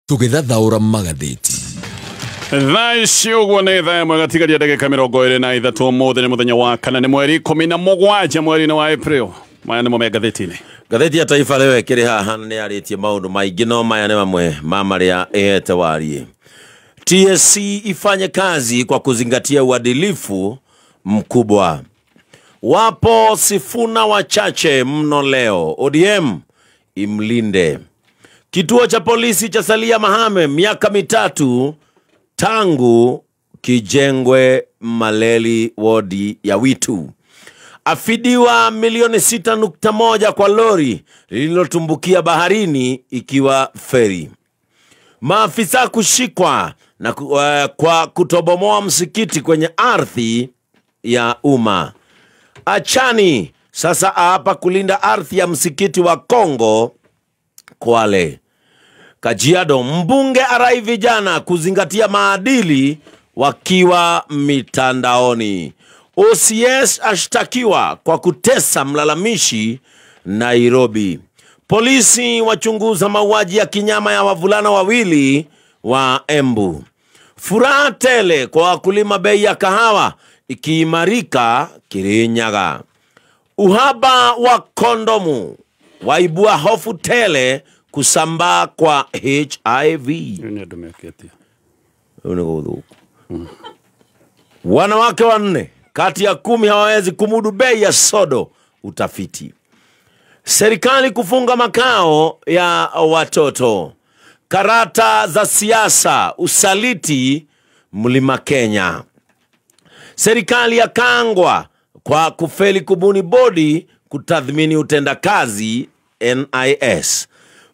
Tũgĩthathaũra magathĩti. Thaa ici ũguo nĩ thaa ĩmwe gatigaria ndagĩka 23. Ũmũthĩ nĩ mũthenya wa kana, nĩ mweri 17 mweri-inĩ wa April. Maya nĩmo me ngathĩti-inĩ. Ngathĩti ya Taifa Leo ĩkĩrĩ haha nĩ yarĩtie maũndũ maingĩ, no maya nĩ mamwe ma marĩa ĩhete wariĩ. TSC ifanye kazi kwa kuzingatia uadilifu mkubwa. Wapo Sifuna wachache mno leo. ODM imlinde. Kituo cha polisi cha Salia Mahame miaka 3 tangu kijengwe Maleli wodi ya Witu. Afidiwa milioni 6.1 kwa lori lililotumbukia baharini ikiwa feri. Maafisa kushikwa na kwa kutobomoa msikiti kwenye ardhi ya umma. Achani sasa hapa kulinda ardhi ya msikiti wa Kongo Kwale. Kajiado, mbunge arai vijana kuzingatia maadili wakiwa mitandaoni. OCS ashtakiwa kwa kutesa mlalamishi Nairobi. Polisi wachunguza mauaji ya kinyama ya wavulana wawili wa Embu. Furaha tele kwa wakulima, bei ya kahawa ikiimarika Kirinyaga. Uhaba wa kondomu waibua hofu tele kusambaa kwa HIV. Wanawake 4 kati ya 10 hawawezi kumudu bei ya sodo, utafiti. Serikali kufunga makao ya watoto. Karata za siasa, usaliti Mlima Kenya. Serikali ya kangwa kwa kufeli kubuni bodi kutathmini utendakazi NIS.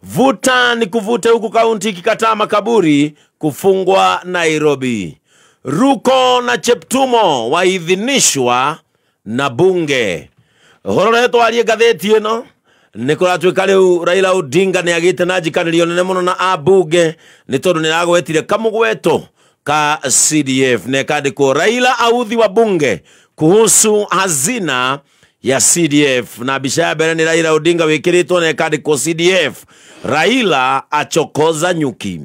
Vuta ni kuvute huku kaunti ikikataa makaburi kufungwa Nairobi. Ruko na Cheptumo waidhinishwa na bunge. Horo twarie ngathĩti ĩno nĩ kũratuĩka rĩu Raila Odinga nĩ agĩte na njikanĩrio nene mũno na ambunge nĩ tondũ nĩ aragwetire kamũgweto ka CDF na ĩkandĩkwo Raila authi wa bunge kuhusu hazina ya CDF, na mbica ya mbere nĩ Raila Odinga wĩkĩrĩtwo na ĩkandĩkwo CDF, Raila achokoza nyuki.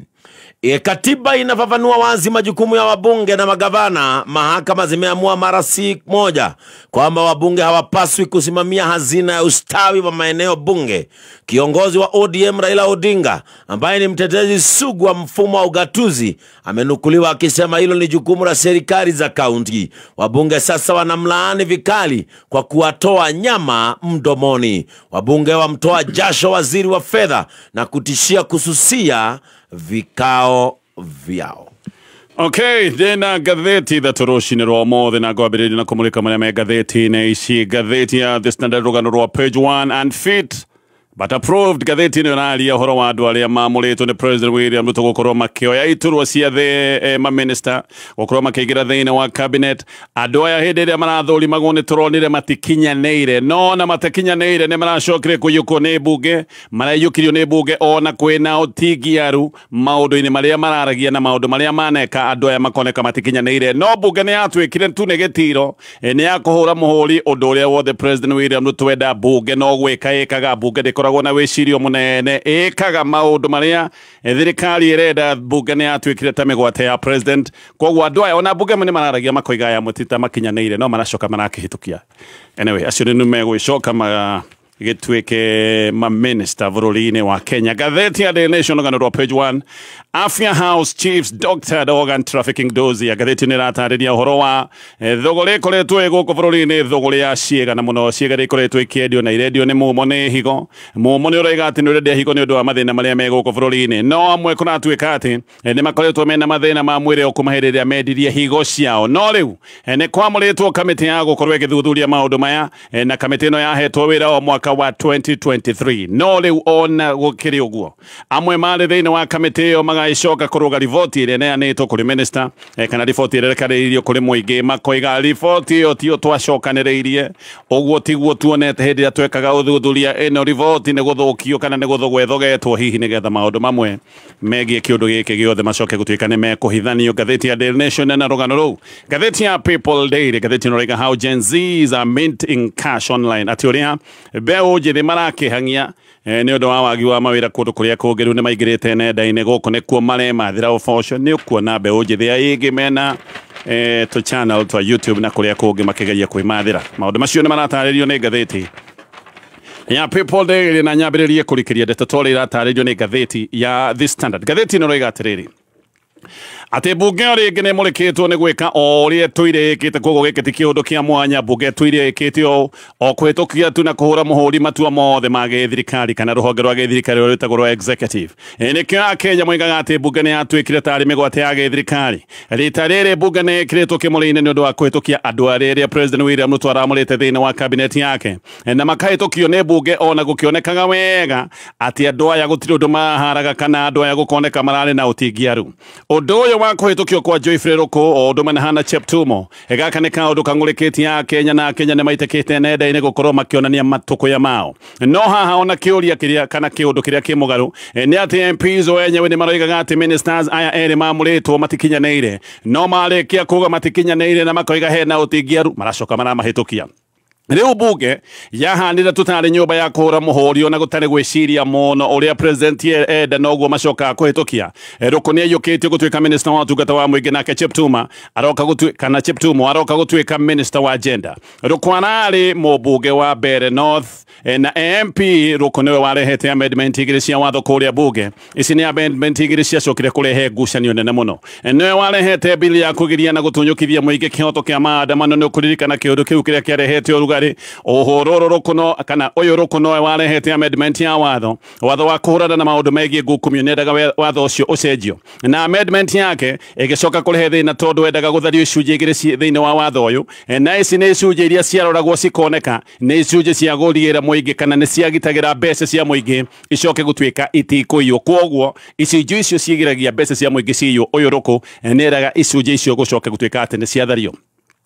Katiba inafafanua wazi majukumu ya wabunge na magavana. Mahakama zimeamua mara si moja kwamba wabunge hawapaswi kusimamia hazina ya ustawi wa maeneo bunge. Kiongozi wa ODM Raila Odinga, ambaye ni mtetezi sugu wa mfumo wa ugatuzi, amenukuliwa akisema hilo ni jukumu la serikali za kaunti. Wabunge sasa wanamlaani vikali kwa kuwatoa nyama mdomoni. Wabunge wamtoa jasho waziri wa fedha na kutishia kususia vikao vyao. Okay, ndĩna ngathĩti ithatũ rũcinĩ rwa ũmũthĩ na ngwambĩrĩria na kũmũrĩka marĩa me ngathĩti-inĩ ici. Ngathĩti ya The Standard, rũgano rwa page 1, unfit but approved. Ngathĩti ĩno ĩraria ũhoro wa andũ arĩa mamũrĩtwo nĩ President William Ruto gũkorwo makĩoya iturwa cia thĩ, maminista gũkorwo makĩingĩra thĩinĩ wa cabinet. Andũ aya hĩndĩ ĩrĩa marathũrimagwo nĩ tũronire matikinyanĩire, no na matikinyanĩire nĩ maracokire kũiyũkwo nĩ mbunge, maraiyũkirio nĩ mbunge ona kwĩna ũtingiaru maũndũ-inĩ marĩa mararagia na maũndũ marĩa maneka. Andũ aya makoneka matikinyanĩire, no mbunge nĩ yatuĩkire tu nĩ gĩtiro, nĩ ya kũhũra mũhũri ũndũ ũrĩa wothe President William Ruto enda. Mbunge no gwĩka ĩkaga, mbunge ndĩkoragwo na wĩcirio mũnene, ĩkaga maũndũ marĩa thirikari ĩrenda. Mbunge nĩ yatuĩkire ta mĩgwate ya president. Koguo andũ aya ona mbunge nĩ mararagia makoiga aya mũtita makinyanĩire, no maracoka marakĩhĩtũkia. Anyway, acio nĩ megũgĩcoka gĩtuĩke maminista bũrũri-inĩ wa Kenya. Ngathĩti ya Daily Nation, rũgano rwa page 1, Afia House Chiefs Doctored Organ Trafficking Dossier. Ngathĩti nĩ ĩratarĩria ũhoro wa thũgũrĩ ĩkoretwo ĩ gũkũ bũrũri-inĩ, thũgũrĩ ya ciĩga na mũno ciĩga iria ikoretwo ikĩendio na irendio nĩ mumo nĩ higo. Mumo nĩ ũroiga atĩ nĩ ũrendia higo nĩ ũndũ wa mathĩna marĩa me gũkũ bũrũri-inĩ, no amwe kũratuĩka atĩ nĩ makoretwo mena mathĩna ma mwĩrĩ o kuma hĩndĩ ĩrĩa mendirie higo ciao. No rĩu nĩ kwamũrĩtwo kamĩtĩ ya gũkorwo ĩgĩthuthuria maũndũ maya, na kamĩtĩ ĩno yahetwo wĩra o mwaka wa 2023. No rĩu ona gũkĩrĩ ũguo, amwe marĩ thĩinĩ wa kamĩtĩ ĩyo magagĩcoka kũrũga riboti ĩrĩa ĩneanĩtwo kũrĩ minister, kana riboti ĩrĩa ĩrekereirio kũrĩ mũingĩ, makoiga riboti ĩyo tiyo twacokanĩrĩirie, ũguo tiguo tuonete hĩndĩ ĩrĩa twekaga ũthuthuria. Ĩno riboti nĩ gũthũkio kana nĩ gũthogwo ĩthogetwo hihi nĩgetha maũndũ mamwe megiĩ kĩũndũ gĩkĩ gĩothe macoke gũtuĩka nĩ mekũhithanio. Ngathĩti ya Daily Nation na rũgano rũu. Ngathĩti ya People Daily, ngathĩti ĩno ĩroiga how Gen Zs are minting cash online, atĩ ũrĩa mbeũ Mbeũ njĩthĩ marakĩhang'ia nĩ ũndũ wa wagi wa mawĩra kũndũ kũrĩa kũngĩ rĩu nĩ maingĩrĩte nenda-inĩ gũkũ nĩkuo maremathĩra ũboco. Nĩ ũkuona mbeũ njĩthĩ aingĩ mena tũ channel twa YouTube na kũrĩa kũngĩ makĩgeria kwĩmathĩra. Maũndũ macio nĩ maratarĩrio nĩ ngathĩti ya People Daily, na nyambĩrĩrie kũrikĩria ndeto ta ũrĩa iratarĩrio nĩ ngathĩti ya The Standard. Ngathĩti ĩno ĩroiga atĩrĩrĩ, atĩ mbunge o rĩngĩ nĩ mũrĩkĩtwo nĩ gwĩka o ũrĩa ĩtũire ĩkĩte, koguo gĩkĩ ti kĩũndũ kĩa mwanya. Mbunge ĩtũire ĩkĩte o kũhĩtũkia tu na kũhũra mũhũri matua mothe ma gĩthirikari kana rũhonge rwa gĩthirikari rũrĩa rwĩtagwo rwa executive. Nĩkĩo Akenya moigaga atĩ mbunge nĩ yatuĩkire tarĩ mĩgwate ya gĩthirikari. Rita rĩrĩ mbunge nĩ ĩkĩrĩtwo kĩmũrĩ-inĩ nĩ ũndũ wa kũhĩtũkia andũ arĩa President William Ruto aramũrĩte thĩinĩ wa kabineti yake, na makahĩtũkio nĩ mbunge ona gũkĩonekaga wega atĩ andũ aya gũtirĩ ũndũ maharaga kana andũ aya gũkoneka mararĩ na ũtingiaru. Ũndũ ũyũ wa kũhĩtũkio kwa Geoffrey Ruku o ũndũ ũmwe na Cheptumo, gaka nĩ kaũndũ kang'ũrĩkĩtie Akenya, na Akenya nĩ maitĩkĩte nenda-inĩ gũkorwo makĩonania matũkũya mao. No haha ona kĩũria kĩrĩa kana kĩũndũ kĩrĩa kĩ mũgarũ nĩ atĩ MPs o enyewe nĩ maroigaga atĩ ministers aya erĩ mamũrĩtwo matikinyanĩire, no marĩkia kuga matikinyanĩire na makoiga hena ũtingiaru, maracoka maramahĩtũkia. Rĩu mbunge yahanire tũtarĩ nyũmba ya kũhũra mũhũri ona gũtarĩ gwĩciria mũno ũrĩa president enda noguo macokaga kũhĩtũkia. Ruku nĩ aiyũkĩtio gũtuĩka minister wa ũtungata wa mũingĩ, nake Cheptuma aroka gũtuĩka kana Cheptumo aroka gũtuĩka minister wa gender. Ruku ararĩ mũmbunge wa Mbeere North na MP. Ruku nĩwe warehete amendment igĩrĩ cia watho kũrĩa mbunge. Ici nĩ amendment igĩrĩ ciacokire kũrehe ngucanio nene mũno. Nĩwe warehete bill ya kũgiria na gũtunyũkithia mũingĩ kĩhoto kĩa maandamano. Nĩ ũkũririkana kĩũndũ kĩu kĩrĩa kĩarehete ũrugarĩ. Ũhoro ũrũ Ruku no kana ũyũ Ruku nowe warehete amendment ya watho wa kũhũrana na maũndũ megiĩ ngukumio. Nĩendaga watho ũcio ũcenjio, na amendment yake ĩgĩcoka kũrehe thĩna tondũ endaga gũthario icunjĩ igĩrĩ thĩinĩ wa watho ũyũ, na ici nĩ icunjĩ iria ciaroragwo cikoneka nĩ icunjĩ cia gũriĩra mũingĩ kana nĩ ciagitagĩra mbeca cia mũingĩ icoke gũtuĩka itikũiywo. Kwoguo icunjĩ icio cigiragia mbeca cia mũingĩ ciywo. Ũyũ Ruku nĩendaga icunjĩ icio gũcoke gũtuĩka atĩ nĩ ciathario.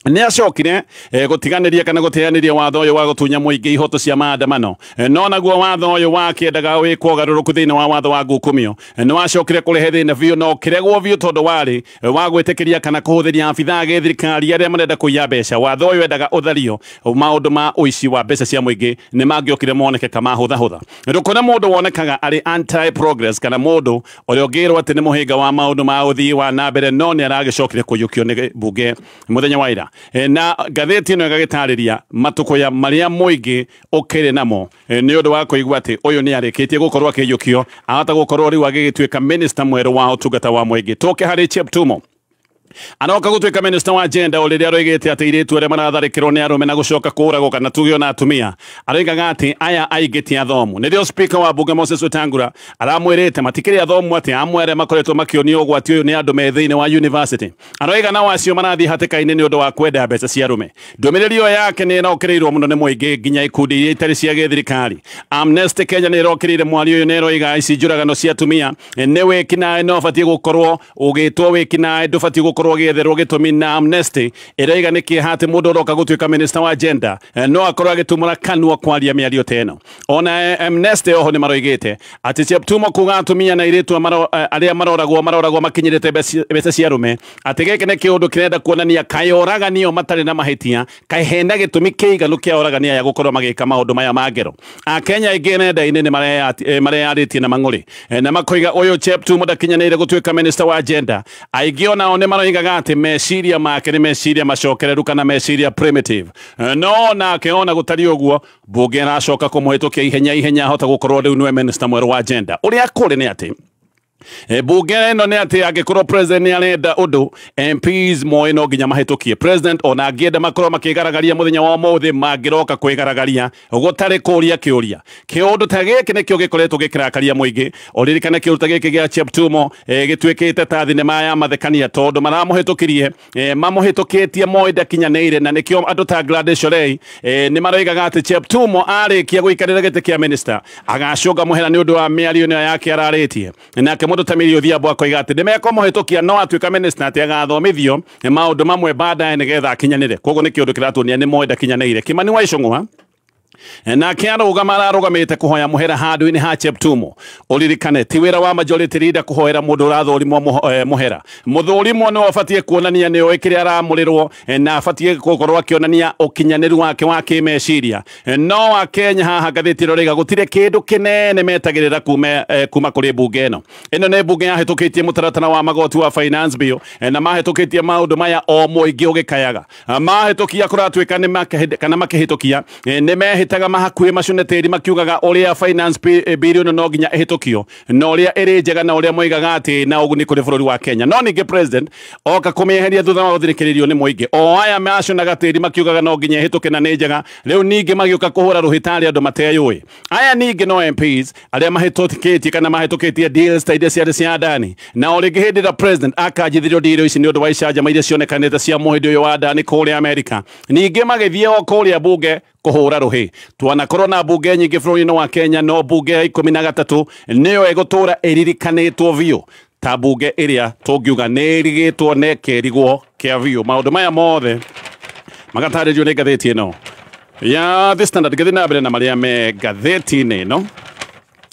Nĩ acokire gũtiganĩria kana gũteanĩria watho ũyũ wa gũtunya mũingĩ ihoto cia maandamano. No naguo watho ũyũ wakĩendaga wĩkwo ũgarũrũku thĩinĩ wa watho wa ngukumio nĩ wacokire kũrehe thĩna biũ, no ũkĩregwo biũ tondũ warĩ wa gwĩtĩkĩria kana kũhũthĩria abithaa a gĩthirikari arĩa marenda kũiya mbeca. Watho ũyũ wendaga ũthario maũndũ ma ũici wa mbeca cia mũingĩ nĩ mangĩokire moneke kama hũthahũtha. Ruku nĩ mũndũ wonekaga arĩ anti progress kana mũndũ ũrĩa ũngĩrwo atĩ nĩ mũhĩnga wa maũndũ ma ũthii wa na mbere, no nĩ aragĩcokire kũiyũkio nĩ mbunge mũthenya wa ira. Na ngathĩti ĩno ĩgagĩtarĩria matũkũya marĩa mũingĩ ũkĩrĩ namo nĩ ũndũ wa kũigua atĩ ũyũ nĩ arĩkĩtie gũkorwo akĩiyũkio, ahota gũkorwo rĩu agĩgĩtuĩka minister mwerũ wa ũtungata wa mũingĩ. Tũke harĩ Cheptumo aroka gũtuĩka minister wa gender o rĩrĩa aroigĩte atĩ airĩtu arĩa maratharĩkĩrwo nĩ arũme na gũcoka kũũragwo kana tuge ona atumia, aroigaga atĩ aya aingĩ ti athomu. Nĩrĩo speaker wa bunge Moses Wetangula aramwĩrĩte matikĩrĩ athomu, atĩ amwe arĩa makoretwo makĩonio ũgwati ũyũ nĩ andũ me thĩinĩ wa university. Aroiga nao acio marathiĩ hatĩka-inĩ nĩ ũndũ wa kwenda mbeca cia arũme. Ndũmĩrĩri ĩyo yake nĩ ĩrokĩrĩirwo mũno nĩ mũingĩ nginya ikundi iria itarĩ cia gĩthirikari. Amnesty Kenya nĩ ĩrokĩrĩire mwario ũyũ na ĩroiga ici njũragano cia atumia nĩ wĩkinaĩ no ũbatiĩ gũkorwo ũgĩtwo wĩkinaĩ, ndũbatiĩ gũkorwo gĩetherwo gĩtũmi. Na Amnesty ĩroiga nĩ kĩeha atĩ mũndũ ũroka gũtuĩka minister wa gender no akorwo agĩtumũra kanua kwaria mĩario ta ĩno. Ona Amnesty oho nĩ maroigĩte atĩ Cheptumo kuga atumia na airĩtu arĩa maroragwo makinyĩrĩte mbeca cia arũme, atĩ gĩkĩ nĩ kĩũndũ kĩrenda kuonania kaĩ oraganio matarĩ na mahĩtia, kaĩ hena gĩtũmi kĩiganu kĩa oragani aya gũkorwo magĩka maũndũ maya ma ngero. Akenya aingĩ nenda-inĩ nĩ mareyarĩtie na mang'ũrĩ na makoiga ũyũ Cheptumo ndakinyanĩire gũtuĩka minister wa gender. Aingĩ onao nĩ maroigaga atĩ meciria make nĩ meciria macokereru kana meciria primitive. No nake ona gũtariĩ ũguo mbunge ĩracoka kũmũhĩtũkia ihenya ihenya ahota gũkorwo rĩu nĩwe minister mwerũ wa gender. Ũrĩa kũrĩ nĩ atĩ bunge ĩno nĩ atĩ angĩkorwo president nĩ arenda ũndũ, MPs moĩ no nginya mahĩtũkie president, ona angĩenda makorwo makĩgaragaria mũthenya wa ũmũthĩ mangĩroka kwĩgaragaria gũtarĩ kũria kĩũria. Kĩũndũ ta gĩkĩ nĩkĩo gĩkoretwo gĩkĩrakaria mũingĩ. Ũririkane kĩũndũ ta gĩkĩ gĩa Cheptumo gĩtuĩkĩte ta thinema ya mathekania tondũ maramũhĩtũkirie mamũhĩtũkĩtie moĩ ndakinyanĩire, na nĩkĩo andũ ta Gladys Shollei nĩ maroigaga atĩ Cheptumo arĩkia gũikarĩra gĩtĩ kĩa minister agacũnga mũhera nĩ ũndũ wa mĩario ĩno yake ararĩtie. Nake mũndũ ta Millie Odhiambo akoiga atĩ nĩmekũmũhĩtũkia no atuĩka minister atĩ agathomithio maũndũ mamwe baadaye nĩgetha akinyanĩre. Koguo nĩ kĩũndũ kĩratuonia nĩ moĩ ndakinyanĩire. Kimani wa Ichung'wa Nake arũgama ararũgamĩte kũhoya mũhera handũ-inĩ ha Cheptumo. Ũririkane ti wĩra wa majority leader kũhoera mũndũ ũrathũrimwo mũhera. Mũthũrimwo nĩwe ũbatiĩ kuonania nĩ oĩ kĩrĩa aramũrĩrwo, na abatiĩ gũkorwo akĩonania ũkinyanĩru wake wa kĩmeciria. No Akenya haha ngathĩti ĩno rĩga gũtirĩ kĩndũ kĩnene metagĩrĩra kuma kũrĩ mbunge ĩno. Ĩno nĩ mbunge yahĩtũkĩtie mũtaratara wa magoti wa finance bill, na mahĩtũkĩtie maũndũ maya o mũingĩ ũgĩkayaga. Mahĩtũkia kũratuĩka nĩ kana makĩhĩtũkia, nĩ mehĩtaga mahakuĩ macune tĩri makiugaga ũrĩa finance bill ĩno no nginya ĩhĩtũkio, na ũrĩa ĩrĩ njega na ũrĩa moigaga atĩ na ũguni kũrĩ bũrũri wa Kenya. No ningĩ president oka kũmĩeheria thutha wa gũthirĩkĩrĩrio nĩ mũingĩ, o aya macunaga tĩri makiugaga no nginya ĩhĩtũke na nĩ njega, rĩu ningĩ magĩũka kũhũra rũhĩtarĩ andũ mateyũĩ. Aya ningĩ no MPs arĩa mahĩtũkĩtie kana mahĩtũkĩtie deals ta iria ciarĩ cia Adani, na o rĩngĩ hĩndĩ ĩrĩa president akanjithirio deal ici nĩ ũndũ wa icanjama iria cionekanĩte cia mũhĩndĩ ũyũ wa Adani kũrĩa Amerika, ningĩ magĩthiĩ o kũrĩa bunge kũhũra rũhĩ. Twanakorwo na bunge nyingĩ bũrũri-inĩ wa Kenya, no bunge ya 13 nĩyo ĩgũtũra ĩririkanĩtwo biũ ta bunge ĩrĩa tũngiuga nĩ ĩrigĩtwo na ĩkerigwo kĩa biũ. Maũndũ maya mothe magatarĩrio nĩ ngathĩti ĩno ya The Standard. Ngĩthiĩ na mbere na marĩa me ngathĩti-inĩ ĩno,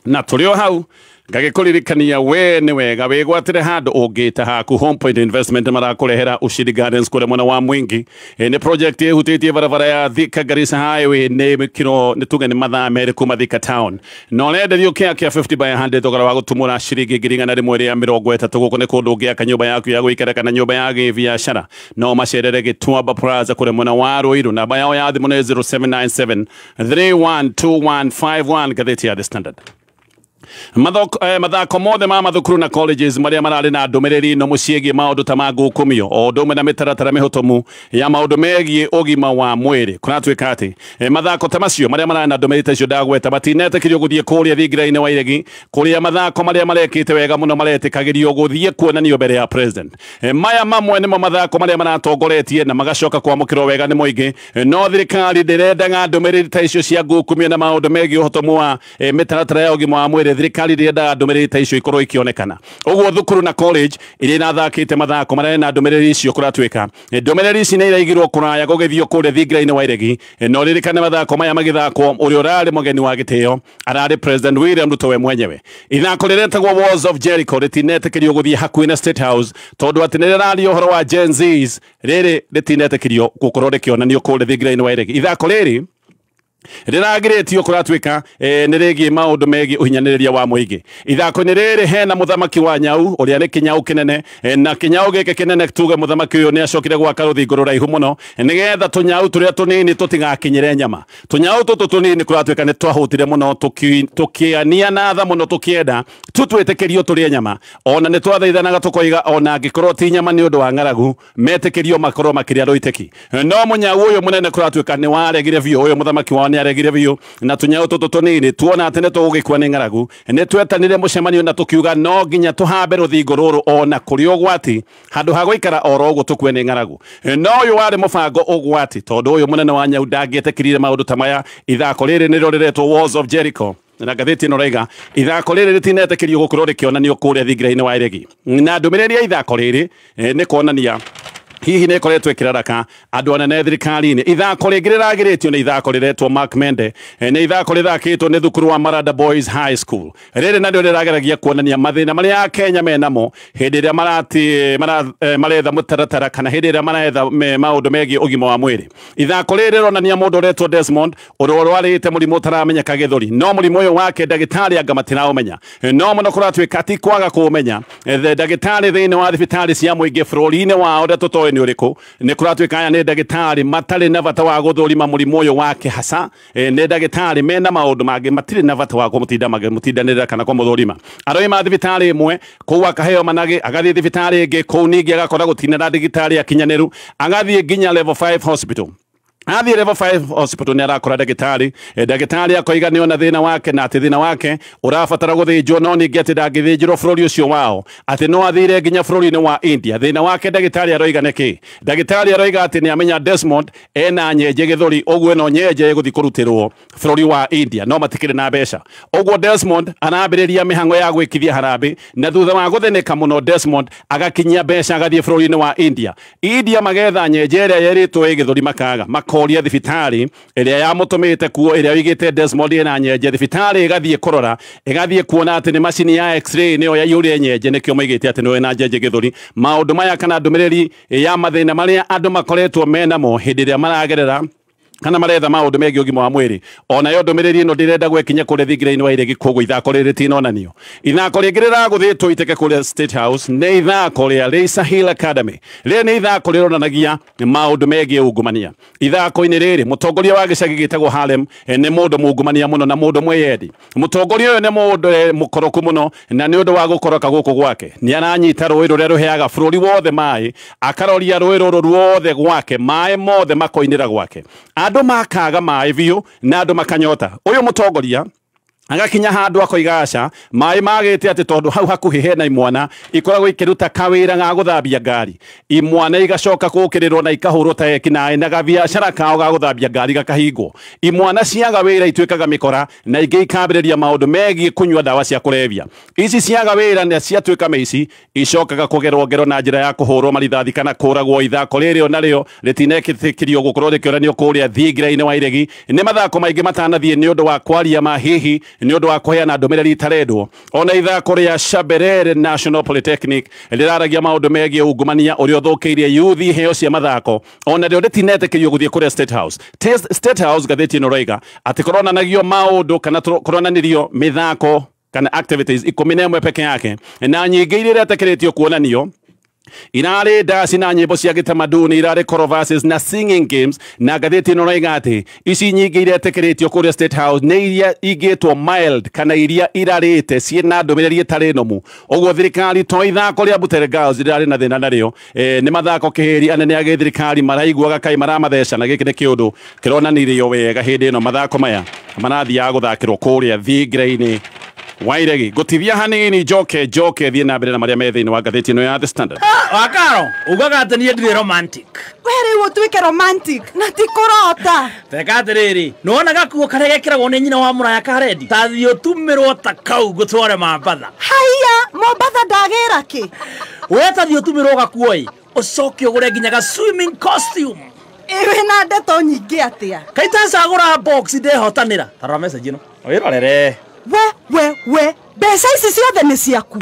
na tũrĩ o hau ngagĩkũririkania we nĩ wega wĩgwatĩre handũ ũngĩta haku. Home Point Investment marakũrehera Ushindi Gardens kũrĩa mwena wa Mwingi. Nĩ project ĩhutĩtie barabara ya Thika Garissa Highway, nĩ kiro nĩ tuge nĩ mathaa merĩ kuma Thika town, na ũrenderio kĩa kĩa 50 by 100 thogora wa gũtumũra ciringi 130,000. Gũkũ nĩ kũndũ ũngĩaka nyũmba yaku ya gũikara kana nyũmba ya gĩbiacara. No macerere Gĩtuamba Plaza kũrĩa mwena wa Ruiru. Namba yao ya thimũ nĩ 0797 312151. Ngathĩti ya The Standard. Mathako mothe ma mathukuru na colleges marĩa mararĩ na ndũmĩrĩri no mũciĩgiĩ maũndũ ta ma ngukumio o ũndũ ũmwe na mĩtaratara mĩhũtũmu ya maũndũ megiĩ ũgima wa mwĩrĩ. Kũratuĩka atĩ mathako ta macio marĩa mararĩ na ndũmĩrĩri ta icio ndagweta matinetĩkĩrio gũthiĩ kũrĩa thingira-inĩ wa Iregi, kũrĩa mathako marĩa marekĩte wega mũno maretĩkagĩrio gũthiĩ kuonanio mbere ya president. Maya mamwe nĩmo mathako marĩa maratongoretie na magacoka kwamũkĩrwo wega nĩ mũingĩ, no thirikari ndĩrendaga ndũmĩrĩri ta icio cia ngukumio na maũndũ megiĩ ũhotomu wa mĩtaratara ya ũgima wa mwĩrĩ. Thirikari ndĩrendaga ndũmĩrĩri ta icio ikorwo ikĩonekana. Ũguo thukuru na college iria irathakĩte mathako marĩa na ndũmĩrĩri icio kũratuĩka ndũmĩrĩri ici nĩ iraigirwo kũraya gũgĩthiĩ kũrĩa thingira-inĩ wa Iregi. No ririkane mathako maya magĩthakwo ũrĩa ũrarĩ mũgeni wa gĩtĩo ararĩ President William Ruto we mwenyewe. Ithako rĩretagwo Walls of Jericho rĩtinetĩkĩrio gũthiĩ hakuhĩ na State House tondũ atĩ nĩ rĩraria ũhoro wa Gen Zs, rĩrĩ rĩtinetĩkĩrio gũkorwo rĩkĩonanio kũrĩa thingira-inĩ wa Iregi. Ithako rĩrĩ rĩragirĩtio kũratuĩka nĩ rĩgiĩ maũndũ megiĩ ũhinyanĩrĩria wa mũingĩ. Ithako-inĩ rĩrĩ hena mũthamaki wa nyau ũrĩa nĩ kĩnyau kĩnene, na kĩnyau gĩkĩ kĩnene tuge mũthamaki ũyũ nĩ acokire gwaka rũthingo rũraihu mũno nĩgetha tũnyau tũrĩa tũnini tũtigakinyĩre nyama. Tũnyau tũtũ tũnini kũratuĩka nĩ twahũtire mũno tũkĩania na tha mũno tũkĩenda tutwĩtĩkĩrio tũrĩe nyama. Ona nĩ twathaithanaga tũkoiga ona angĩkorwo ti nyama nĩ ũndũ wa ng'aragu metĩkĩrio makorwo makĩrĩa rũitĩki. No mũnyau ũyũ mũnene kũratuĩka nĩ waregire biũ, ũyũ mũthamaki wao nĩaregire biũ, na tũnyau tũtũ tũnini tuona atĩ nĩ tũgũgĩkua nĩ ng'aragu nĩ twetanire mũcemanio na tũkiuga no nginya tũhambe rũthingo rũrũ ona kũrĩ ũgwati handũ ha gũikara oro ũguo tũkue nĩ ng'aragu. No ũyũ warĩ mũbango ũgwati tondũ ũyũ mũnene wa nyau ndangĩetĩkĩrire maũndũ ta maya. Ithako rĩrĩ nĩrĩo rĩretwo Walls of Jericho, na ngathĩti ĩno raiga ithako rĩrĩ rĩtinetĩkĩrio gũkorwo rĩkĩonanio kũrĩa thingira-inĩ wa Iregi. Na ndũmĩrĩri ya ithako rĩrĩ nĩ kuonania hihi nĩ ĩkoretwo ĩkĩraraka andũ anene thirikari-inĩ. Ithako rĩngĩ rĩragirĩtio nĩ ithako rĩretwo Mark Mende, nĩ ithako rĩthakĩtwo nĩ thukuru wa Maranda Boys High School. Rĩrĩ narĩo rĩrageragia kuonania mathĩna marĩa Akenya menamo hĩndĩ ĩrĩa maretha mũtaratara kana hĩndĩ ĩrĩa maretha maũndũ megiĩ ũgima wa mwĩrĩ. Ithako rĩrĩ rĩronania mũndũ ũretwo Desmond ũrĩa ũrwarĩte mũrimũ ũtaramenyeka gĩthũri, no mũrimũ ũyũ wake ndagĩtarĩ anga matiraũmenya. No mũno kũratuĩka ti kwaga kũũmenya, ndagĩtarĩ thĩinĩ wa thibitarĩ cia mũingĩ bũrũri-inĩ wao ũrĩa tũtoĩ nĩ ũrĩkũ, nĩ kũratuĩka aya nĩ ndagĩtarĩ matarĩ na bata wa gũthũrima mũrimũ ũyũ wake hasa, nĩ ndagĩtarĩ mena maũndũ mangĩ matirĩ na bata wa kũmũtinda makĩmũtindanĩrĩra kana kũmũthũrima. Aroima thibitarĩ ĩmwe kũu akaheo managĩ, agathiĩ thibitarĩ ĩngĩ kũu ningĩ agakora gũtirĩ na ndagĩtarĩ akinyanĩru, agathiĩ nginya level 5 hospital. Athiĩ level 5 hospital nĩ arakora ndagĩtarĩ, ndagĩtarĩ akoiga nĩ ona thĩna wake na atĩ thĩna wake ũrabatara gũthĩnjwo, no ningĩ atĩ ndangĩthĩnjĩrwo bũrũri ũcio wao, atĩ no athire nginya bũrũri-inĩ wa India. Thĩna wake ndagĩtarĩ aroiga nĩkĩ? Ndagĩtarĩ aroiga atĩ nĩ amenya Desmond ena nyenje gĩthũri, ũguo ĩno nyenje ĩgũthiĩ kũrutĩrwo bũrũri wa India, no matikĩrĩ na mbeca. Ũguo Desmond arambĩrĩria mĩhang'o ya gwĩkithia harambĩ, na thutha wa gũthĩnĩka mũno Desmond agakinyia mbeca agathiĩ bũrũri-inĩ wa India. India magetha nyenje ĩrĩa yerĩtwo ĩ gĩthũri makaga akoria thibitarĩ ĩrĩa yamũtũmĩte kuo ĩrĩa oigĩte Desmond ena nyenje thibitarĩ ĩgathiĩ kũrora ĩgathiĩ kuona atĩ nĩ macini ya x-ray nĩyo yaiyũrire nyenje nĩkĩo maigĩte atĩ nĩwe na nyenje gĩthũri. Maũndũ maya kana ndũmĩrĩri ya mathĩna marĩa andũ makoretwo menamo hĩndĩ ĩrĩa maragerera kana maretha maũndũ megiĩ ũgima wa mwĩrĩ. Onayo ndũmĩrĩri ĩno ndĩrenda gwekinya kũrĩa thingira-inĩ wa iregi koguo ithako rĩrĩ ritinonanio. Ithako rĩngĩ rĩragũthĩtwo iteke kũrĩa State House nĩ ithako rĩa Leisa Hill Academy. Rĩrĩ nĩ ithako rĩronanagia maũndũ megiĩ ungumania. Ithako-inĩ rĩrĩ mũtongoria wa gĩcagi gĩtagwo Harlem nĩ mũndũ mungumania mũno na mũndũ mwĩyendi. Mũtongoria ũyũ nĩ mũndũ mũkoroku mũno na nĩ ũndũ wa gũkoroka gũkũ gwake nĩ aranyita rũĩ rũrĩa rũheaga bũrũri wothe maĩ, akaroria rũĩ rũrũ ruothe gwake, maĩ mothe makoinĩra gwake, andũ makaga maĩ biũ na andũ makanyota. Ũyũ mũtongoria agakinya handũ akoiga aca maĩ magĩte atĩ tondũ hau hakuhĩ hena imwana ikoragwo ikĩruta kawĩra ga gũthambia ngari, imwana igacoka gũkĩrĩrwo na ikahũrwo ta ekinaĩ na gabiacara kao ga gũthambia ngari gakahingwo. Imwana ciaga wĩra ituĩkaga mĩkora na ingĩ ikambĩrĩria maũndũ megiĩ kũnyua ndawa cia kũrebia. Ici ciaga wĩra na ciatuĩka mĩici icokaga kũgerwo ngero na njĩra ya kũhũrwo marithathi kana kũragwo. Ithako rĩrĩ onarĩo rĩtinetĩkĩrio gũkorwo rĩkĩonanio kũrĩa thingira-inĩ wa iregi. Nĩ mathako maingĩ matanathiĩ nĩ ũndũ wa kwaria mahihi nĩ ũndũ wa kũheana ndũmĩrĩri itarendwo. Ona ithako rĩa Shaberere National Polytechnic rĩraragia maũndũ megiĩ ungumania ũrĩa ũthũkĩirie yuthi iheo cia mathako, ona rĩo rĩtinetĩkĩrio gũthiĩ kũrĩa State House. State House ngathĩti ĩno ĩroiga atĩ kũronanagio maũndũ kana kũronanirio mĩthako kana activities 11 peke yake na nyingĩ iria iretĩkĩrĩtio kuonanio irarĩ ndaci na nyĩmbo cia gĩtamaduni, irarĩ choral verses na singing games. Na ngathĩti ĩno ĩroiga atĩ ici nyingĩ iretĩkĩrĩtio kũrĩa State House nĩ iria igĩtwo mild kana iria irarĩte ciĩna ndũmĩrĩri ĩtarĩ nomu. Ũguo thirikari to ithako rĩa Butere Girls rĩrarĩ na thĩna narĩo, nĩ mathako kĩhĩri anene a gĩthirikari maraiguaga kaĩ maramatheca, na gĩkĩ nĩ kĩũndũ kĩronanirio wega hĩndĩ ĩno mathako maya marathiaga gũthakĩrwo kũrĩa thingira-inĩ wa iregi. Ngũtithia hanini njoke thiĩ na mbere na marĩa me thĩinĩ wa ngathĩti ĩno ya The Standard. Wakaro ugaga atĩ niĩ ndirĩ romantic. We rĩu ũtuĩke romantic na ti kũrota. Teka atĩrĩrĩ, nĩwona gakuo karĩa gekĩragwo nĩ nyina wa mũraya ka rendi ta thiĩ ũtumĩrwo ta kau ngũtware Mambatha. Haiya, Mombatha ndagĩra kĩ? We ta thiĩ ũtumĩrwo gakuo ĩ ũcoke ũgũre nginya ga swimming costume. Ĩ wĩna ndeto nyingĩ atĩa? Kaitacagũra box ndehotanĩra. Ta rora message ĩno wĩrorere. We mbeca ici ciothe nĩ ciaku.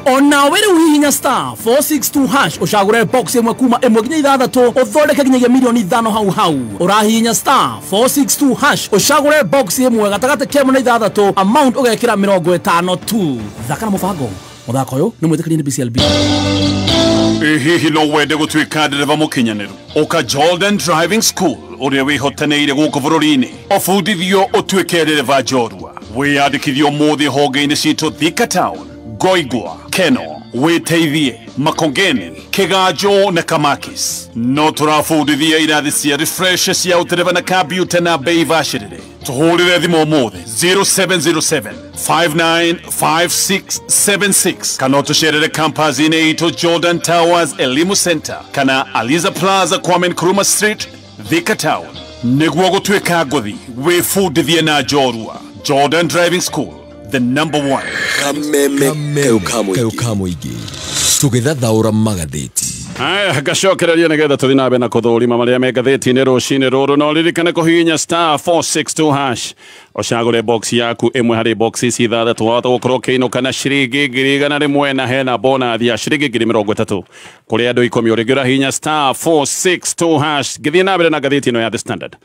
Ona wewe uhihinya star 462 hash ucagure box ĩmwe kuma 1 nginya 6 ũthondeke nginyagia milioni 5 hau hau. Ũrahihinya star 462 hash ucagure box ĩmwe gatagatĩ ka 1 na 6 amount ũgekĩra 50 tu. Thaka na mũbango. Mũthako ũyũ nĩ mwĩtĩkĩrie nĩ BCLB. Hihi no wende gũtuĩka ndereba mũkinyanĩru? Ũka Jordan Driving School ũrĩa wĩhotanĩire gũkũ bũrũri-inĩ ũbundithio ũtuĩke ndereba njorua. Wĩyandĩkithio ũmũthĩ honge-inĩ citũ Thika Town, Goigwa, Keno, Wĩteithie, Makongeni, Kĩganjo na Kamakis. No tũrabundithia irathi cia refresh cia ũtereba na kambiuta na bei bacĩrĩre. Tũhũrĩre thimũ ũmũthĩ 0707 595676 kana ũtũcerere campus-inĩ itũ Jordan Towers Elimu Center kana Aliza Plaza Kwame Nkrumah Street, Thika Town. Nĩguo gũtuĩka ngũthi wĩbundithie na njorua. Jordan Driving School, the number one. Kameme kayo tũgĩthathaũra magathĩti. Aya, ngacokereria nĩgetha tũthiĩ na mbere na kũthũrima marĩa me ngathĩti-inĩ rũcinĩ rũrũ. No ririkane kũhihinya star 462 hash ũcagũre box yaku ĩmwe harĩ box ici ithathatũ wahota gũkorwo ũkĩinũka na ciringi 100,000 na hena bonathi ya ciringi 30,000 kũrĩ andũ 10. Rĩngĩ ũrahihinya star 462 hash. Ngĩthiĩ na mbere na ngathĩti ĩno ya The Standard.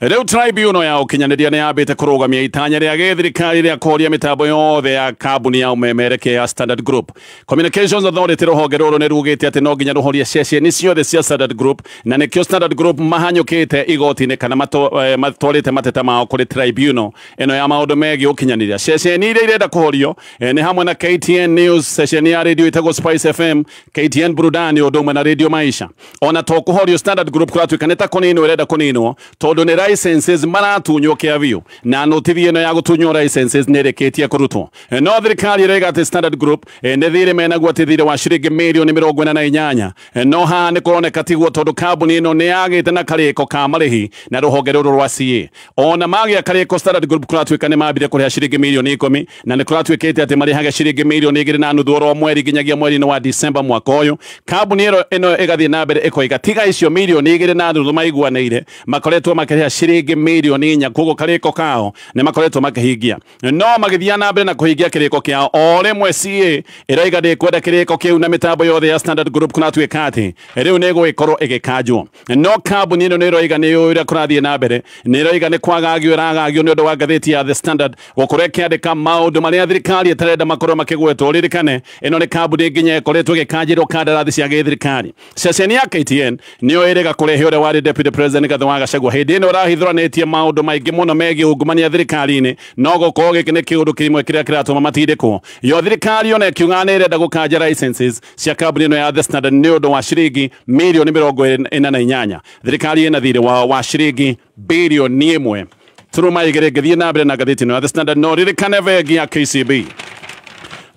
Rĩu tribunal ya ũkinyanĩria nĩ yambĩte kũrũgamia itanya rĩa gĩthirikari rĩa kũhoria mĩtambo yothe ya kambuni ya ũmemerekia ya Standard Group. Communications Authority rũhonge rũrũ nĩ rugĩte atĩ no nginya rũhorie ceceni ciothe cia Standard Group, na nĩkĩo Standard Group mahanyũkĩte igoti-inĩ kana matwarĩte mateta mao kũrĩ tribunal ĩno ya maũndũ megiĩ ũkinyanĩria. Ceceni iria irenda kũhorio nĩ hamwe na KTN News, ceceni ya radio ĩtagwo Spice FM, KTN Burudani ũndũ ũmwe na Radio Maisha. Ona to kũhorio Standard Group kũratuĩka nĩ ta kũninwo ĩrenda kũninwo tondũ nĩ licenses maratunywo kĩa biũ na notithi ĩno ya gũtunywo licenses nĩ ĩrĩkĩtie kũrutwo. No thirikari ĩroiga atĩ Standard Group nĩ thirĩ menaguo atĩ thirĩ wa ciringi mirioni 48. No haha nĩ kũroneka tiguo tondũ kambuni ĩno nĩ yagĩte na karĩko ka marĩhi na rũhonge rũrũ rwa CA. Ona magĩa karĩko Standard Group kũratuĩka nĩ mambire kũrĩha ciringi mirioni 10 na nĩ kũratuĩkĩte atĩ marĩhaga ciringi mirioni 2.5 oro mweri nginyagia mweri-inĩ wa December mwaka ũyũ. Kambuni ĩno ĩgathiĩ na mbere ĩkoiga tiga icio mirioni 2.5 maiguanĩire makoretwo makĩrĩha ciringi mirioni 4, koguo karĩko kao nĩ makoretwo makĩhingia. No magĩthiĩ na mbere na kũhingia kĩrĩko kĩao o rĩmwe CA ĩroiga ndĩkwenda kĩrĩko kĩu na mĩtambo yothe ya Standard Group kũratuĩka atĩ rĩu nĩ ĩgũgĩkorwo ĩgĩkanjwo. No kambuni ĩno nĩ ĩroiga nĩ yũĩ ũrĩa kũrathiĩ na mbere, nĩ ĩroiga nĩ kwagagio ĩragagio nĩ ũndũ wa ngathĩti ya The Standard gũkorwo ĩkĩandĩka maũndũ marĩa thirikari ĩtarenda makorwo makĩgwetwo. Ririkane ĩno nĩ kambuni nginya ĩkoretwo ĩgĩkanjĩrwo kandarathi cia gĩthirikari. Ceceni ya KTN nĩyo ĩrĩga kũrehe ũrĩa warĩ Deputy President Rigathi wa Gachagua hĩndĩ ĩno ĩrahithũranĩtie maũndũ maingĩ mũno megiĩ ungumania thirikari-inĩ, no gũkorwo gĩkĩ nĩ kĩũndũ kĩmwe kĩrĩa kĩratũma matindĩkwo. Yo thirikari ona ĩkiuga nĩ ĩrenda gũkanja licenses cia kambuni ĩno ya The Standard nĩ ũndũ wa ciringi mirioni 48. Thirikari ĩna thirĩ wao wa ciringi birioni 1 turuma igĩrĩ. Ngĩthiĩ na mbere na ngathĩti ĩno ya The Standard, no ririkane bengi ya KCB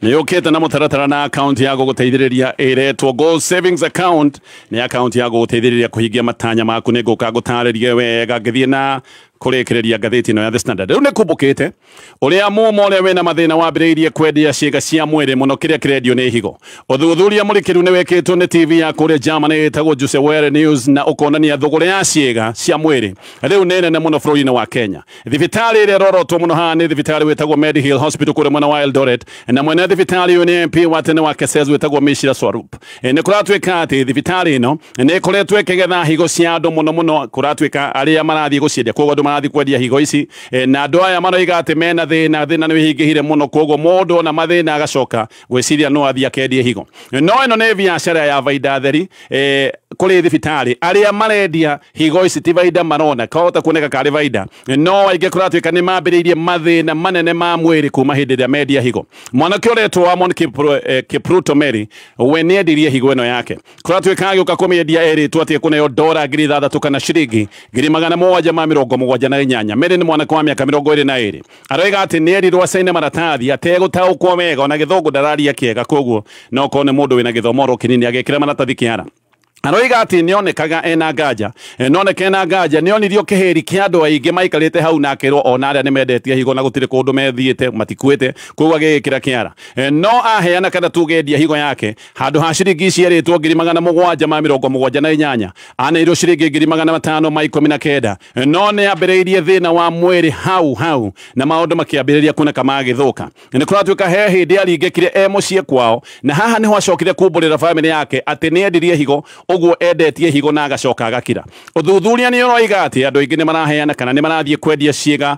nĩ yũkĩte na mũtaratara na akaunti ya gũgũteithĩrĩria ĩretwo Gold Savings Account. Nĩ akaunti ya gũgũteithĩrĩria kũhingia matanya maku. Nĩ ngũka ngũtarĩrie wega ngĩthiĩ na kũrĩkĩrĩria ngathĩti ĩno ya The Standard. Rĩu nĩ kumbũkĩte ũrĩa mumo ũrĩa wĩna mathĩna wambĩrĩirie kwendia ciĩga cia mwĩrĩ mũno kĩrĩa kĩrendio nĩ higo. Ũthuthuria mũrikĩru nĩ wĩkĩtwo nĩ TV ya kũrĩa Germany ĩtagwo Juice Were News na ũkonania thũgũrĩ ya ciĩga cia mwĩrĩ rĩu nĩ nene mũno bũrũri-inĩ wa Kenya. Thibitarĩ ĩrĩa ĩrorotwo mũno haha nĩ thibitarĩ wĩtagwo Medihill Hospital kũrĩa mwena wa Eldoret, na mwene thibitarĩ ũyũ nĩ MP wa tene wa Kesses wĩtagwo Mishira Swarup. Nĩ kũratuĩka atĩ thibitarĩ ĩno nĩ ĩkoretwo ĩkĩgetha higo cia andũ mũno mũno, kũratuĩka arĩa marathiĩ gũciendia, koguo andũ marathiĩ kwendia higo ici, na andũ aya maroiga atĩ mena thĩna, thĩna nĩ wĩhingĩhire mũno, koguo mũndũ ona mathĩna agacoka gwĩciria no athiĩ akendie higo. No ĩno nĩ biacara ya baida theri kũrĩ thibitarĩ arĩa marendia higo ici ti baida marona, kahota kuoneka karĩ baida, no aingĩ kũratuĩka nĩ mambĩrĩirie mathĩna manene ma mwĩrĩ kuma hĩndĩ ĩrĩa mendia higo. Mwanake ũretwo Amon Kipruto Mary we nĩ endirie higo ĩno yake, kũratuĩka agĩũka kũmĩendia erĩtwo atĩ ekũneo dora 6,000 kana ciringi 778. Mary nĩ mwanake wa mĩaka 22, aroiga atĩ nĩ erirwo acaine maratathi ategũtaũkwo wega, ona gĩthũngũ ndararia kĩega, koguo no korwo nĩ mũndũ wĩna gĩthomo oro kĩnini agĩkĩra maratathi kĩara. Aroiga atĩ nĩonekaga ena nganja, noneka ena nganja, nĩonirio kĩhĩri kĩa andũ aingĩ maikarĩte hau na akĩrwo ona arĩa nĩmendetie higo na gũtirĩ kũndũ methiĩte matikuĩte, koguo agĩgĩkĩra kĩara. No aheana kana tuge endia higo yake handũ ha ciringi ici erĩtwo 778 aneirwo ciringi 519. No nĩ ambĩrĩirie thĩna wa mwĩrĩ hau hau na maũndũ makĩambĩrĩria kuoneka magĩthũka. Nĩ kũratuĩka he hĩndĩ aringĩkire e mũciĩ kwao, na haha nĩho acokire kumbũrĩra bamĩrĩ yake atĩ nĩ endirie higo, ũguo endetie higo na agacoka agakira. Ũthuthuria nĩ ũroiga atĩ andũ aingĩ nĩ maraheana kana nĩ marathiĩ kwendia ciĩga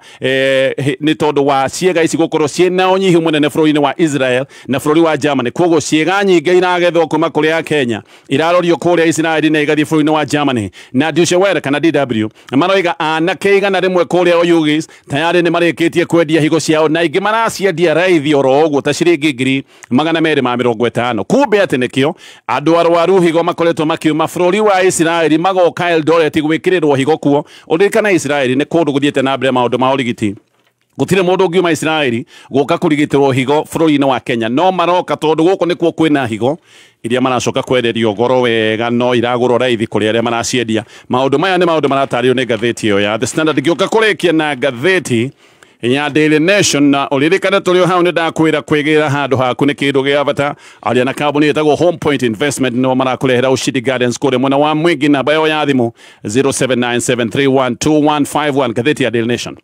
nĩ tondũ wa ciĩga ici gũkorwo ciĩna ũnyihu mũnene bũrũri-inĩ wa Israel na bũrũri wa Germany. Koguo ciĩga nyingĩ iragethwo kuma kũrĩa Kenya irarorio kũrĩa Israel na igathiĩ bũrũri-inĩ wa Germany. Na Deutsche Welle kana DW maroiga anake 100 kũrĩa Oyugis tayari nĩ marĩkĩtie kwendia higo ciao na ingĩ maraciendia raithi oro ũguo ta ciringi 250. Kumbe atĩ nĩkĩo andũ arwaru higo makoretwo makiuma bũrũri wa Israel magoka Eldoret gwĩkĩrĩrwo higo kuo. Ũririkana Israel nĩ kũndũ gũthiĩte na mbere maũndũ ma ũrigiti. Gũtirĩ mũndũ ũngiuma Israel gũka kũrigitĩrwo higo bũrũri-inĩ wa Kenya, no maroka tondũ gũkũ nĩkuo kwĩna higo iria maracoka kwenderio goro wega, no iragũrwo raithi kũrĩ arĩa maraciendia. Maũndũ maya nĩ maũndũ maratarĩrio nĩ ngathĩti ĩyo ya The Standard. Ngĩũka kũrĩkia na ngathĩti ya Daily Nation, na ũririkane tũrĩ o hau nĩ ndakwĩra kwĩgĩra handũ haku nĩ kĩndũ gĩa bata. Aria na kambuni ĩtagwo Home Point Investment nĩo marakũrehera Ushindi Gardens kũrĩa mwena wa Mwingi. Namba yao ya thimũ 0797312151. Ngathĩti ya Daily Nation.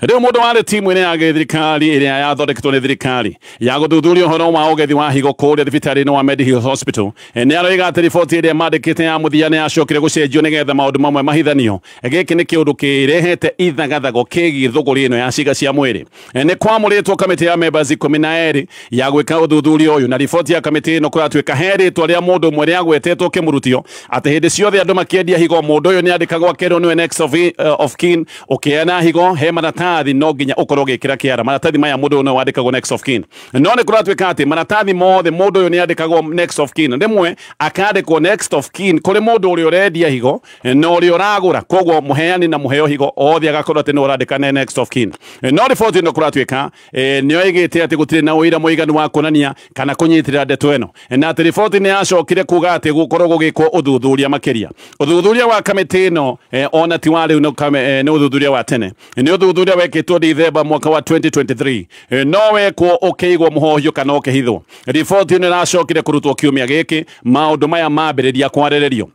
Rĩu mũndũ warĩ timu-inĩ ya gĩthirikari ĩrĩa yathondeketwo nĩ thirikari ya gũthuthuria ũhoro wa ũgethi wa higo kũrĩa thibitarĩ-inĩ wa Medihill Hospital nĩ aroiga atĩ riboti ĩrĩa mandĩkĩte ya mũthia nĩ yacokire gũcenjio nĩgetha maũndũ mamwe mahithanio. Gĩkĩ nĩ kĩũndũ kĩrehete ithagathago kĩgiĩ thũgũrĩ ĩno ya ciĩga cia mwĩrĩ. Nĩ kwamũrĩtwo kamĩtĩ ya members 12 ya gwĩka ũthuthuria ũyũ, na riboti ya kamĩtĩ ĩno kũratuĩka he rĩtwa rĩa mũndũ ũmwe rĩagwetetwo kĩmũrutio atĩ hĩndĩ ciothe andũ makĩendia higo mũndũ ũyũ nĩ andĩkagwo akerwo nĩwe next of kin, ũkĩheana higo he maratathi no nginya ũkorwo ũgĩkĩra kĩara. Maratathi maya mũndũ ũyũ nĩwe wandĩkagwo next of kin. No nĩ kũratuĩka atĩ maratathi mothe mũndũ ũyũ nĩ andĩkagwo next of kin, rĩmwe akandĩkwo next of kin kũrĩ mũndũ ũrĩa ũrendia higo na ũrĩa ũragũra, koguo mũheani na mũheo higo othe agakorwo atĩ nĩ ũrandĩka next of kin. No riboti ĩno kũratuĩka nĩ oigĩte atĩ gũtirĩ na ũira mũiganu wa kuonania kana kũnyitĩrĩra ndeto ĩno, na atĩ riboti nĩ yacokire kuga atĩ gũkorwo gũgĩkwo ũthuthuria makĩria. Ũthuthuria wa kamĩtĩ ĩno ona ti wa rĩu, nĩ ũthuthuria wa tene, nĩ ũthuthuria wekĩtwo Dithemba mwaka wa 2023, no wekwo ũkĩigwo mũhohio kana ũkĩhithwo. Riboti ĩno ĩracokire kũrutwo kiumia gĩkĩ maũndũ maya mambĩrĩria kwarĩrĩrio.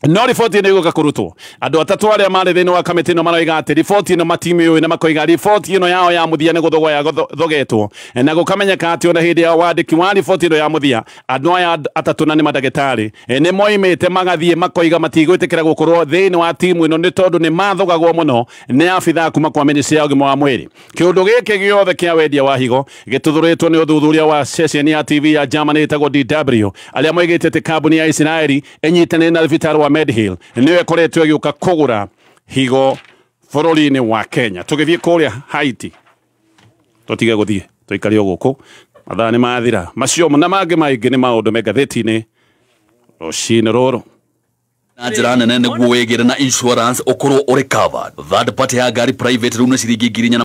No riboti ĩno ĩgũka kũrutwo, andũ atatũ arĩa marĩ thĩinĩ wa kamĩtĩ ĩno maroiga atĩ riboti ĩno matimĩũĩ, na makoiga riboti ĩno yao ya mũthia nĩ gũthogwo yathogetwo, na gũkamenyeka atĩ ona hĩndĩ ya wandĩki wa riboti ĩno ya mũthia andũ aya atatũ na nĩ mandagĩtarĩ nĩ moimĩte magathiĩ makoiga matigwĩtĩkĩra gũkorwo thĩinĩ wa timu ĩno nĩ tondũ nĩ mathogagwo mũno nĩ abithaa kuma kwa ministry ya ũgima wa mwĩrĩ. Kĩũndũ gĩkĩ gĩothe kĩa wendia wa higo gĩtuthũrĩtwo nĩ ũthuthuria wa ceceni ya TV ya Germany ĩtagwo DW, arĩa moigĩte atĩ kambuni ya Isiraeli ĩnyitanĩire na thibitarĩ wa Medhill nĩyo ĩkoretwo ĩgĩũka kũgũra higo bũrũri-inĩ wa Kenya. Tũgĩthiĩ kũrĩa Haiti, tũtige gũthiĩ, tũikare o gũkũ, mathaa nĩ mathira. Macio na mangĩ maingĩ nĩ maũndũ me ngathĩti-inĩ rũcinĩ rũrũ. Na njĩra nene nĩguo wĩgĩre na insurance ũkorwo ũrĩ covered. Third party ya ngari private rĩu nĩ ciringi 4,000.